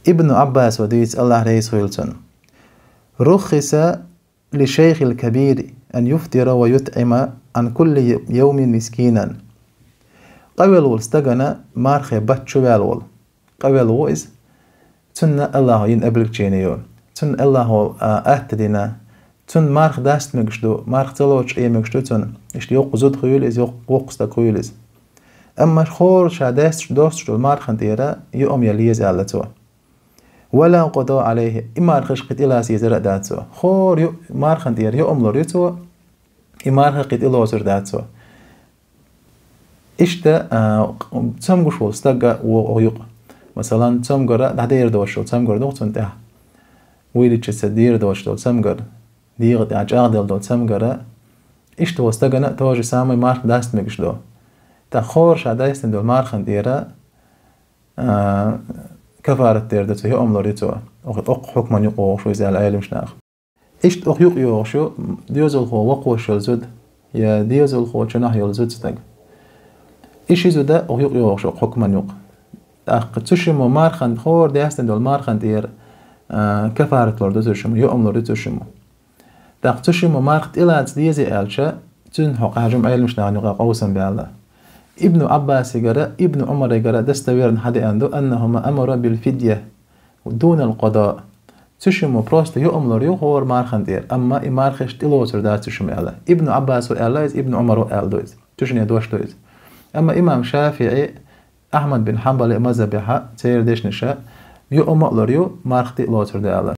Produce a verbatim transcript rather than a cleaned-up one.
Ибн Ӏаббаса дийцад, Аллахь реза хуьлда цунна: «رخص للشيخ الكبير أن يفطر ويطعم عن كل يوم مسكينا». Къавелла волу стагана мархе баттахь чу ваьлла волу. Къавелла ву иза. Цунна Аллахьо йина облегчение ю. Цунна Аллахьо, а, атта дина. Цунна марха даста мегаш ду, марха ца лоцуш Ӏе мегаш ду цунна. Иштта йоккха зуда хуьлда иза, йоккха, воккха стаг хуьлда иза. Амма хӀора ша дасташ, досташ долу мархана тӀера юург яла еза аьлла цо. «ولا قضاء عليه», и мархаш кхин тӀелаца езар а дац цо. ХӀора ю-, мархана тӀера юург лур ю цо, и марха кхин тӀелоцур дац цо. Иштта, а, цамгуш волу стаг а вогӀу юкъа. Масалан, цамгар а дӀадер доцуш долу цамгар ду-кх цунна тӀехь. Вуйлича ца дер доцуш долу цамгар, дегӀа тӀехь чӀагӀделла долу цамгар а. Иштта волу стагана а то же самое марха даста мегаш ду. ТӀаккха хӀора ша дастина долу мархана тӀера, а, кафарат дер ду цо, юург лур ю цо. Окх-, окху хьукман юкъа вогӀуш ву иза аьлла Ӏеламнаха. Иштта окх юкъа йогӀуш ю, доьзалхо воккхавеш йолу зуда, я доьзалхо чунахь йолу зуда стаг. И ши зуда окх юкъа йогӀуш ю, окх хьукман юкъа. ТӀаккха цу шиммо мархана, хӀора дастина долу мархана тӀера, а, кафарат лур ду цу шиммо, юург лур ю цу шиммо. ТӀаккха цу шиммо марха тӀелаца дезий аьлча, цуьнан хьокъехь жимма Ӏеламнахана юкъахь къовсам баьлла. Ибн Ӏаббасигара, Ибн Ӏумаригара достоверно хьадеана ду: «أنهما أمرا بالفدية دون القضاء». Цу шиммо просто юург лур ю хӀора мархана тӀера, амма и мархаш тӀелоцур дац цу шиммо аьлла. Ибн Ӏаббаса аьлла иза, Ибн Ӏумара аьлла ду иза. Цу шине дош ду иза. Амма имам ШафиӀи, Ахьмад бин Хьанбали мазхабехь церан дешнаша юург а лур ю, марха тӀе а лоцур ду аьлла.